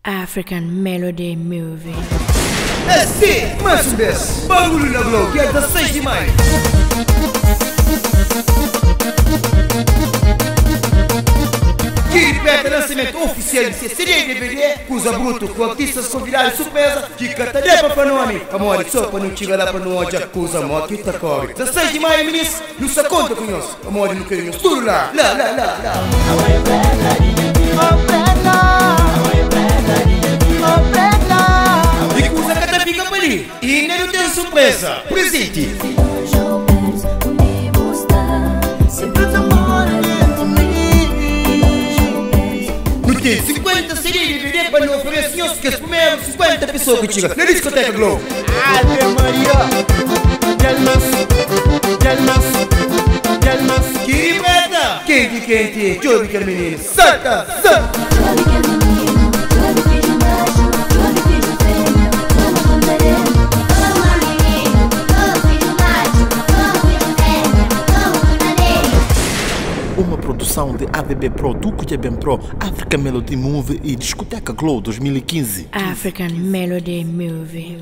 African Melody Movie. É sim, mais um vez, Bagulho na Globo, dia 16 de maio. Que perto lançamento oficial de CD e DVD, Cusa Bruto, com artistas convidados surpresa, que canta de para nome, amor, só para não chegar lá para não olhar, Cusa Moto e Tacore. 16 de maio, ministro, não se conta com nós, amor, não queremos tudo lá, lá, lá, lá, lá. E Cusa canta fica para ali, e ainda não tem surpresa, presente. Não tem 50 CD e DVD para não oferecer senhores que as primeiras 50 pessoas que chegam na discoteca Globo. Ave Maria, Delmas, Delmas, Delmas. Kiribata, quente, quente, jogue aquele menino, salta, salta. Uma produção de ABB Pro, Tucuja Bem Pro, Africa Melody Movie e Discoteca Glow 2015. African Melody Movie.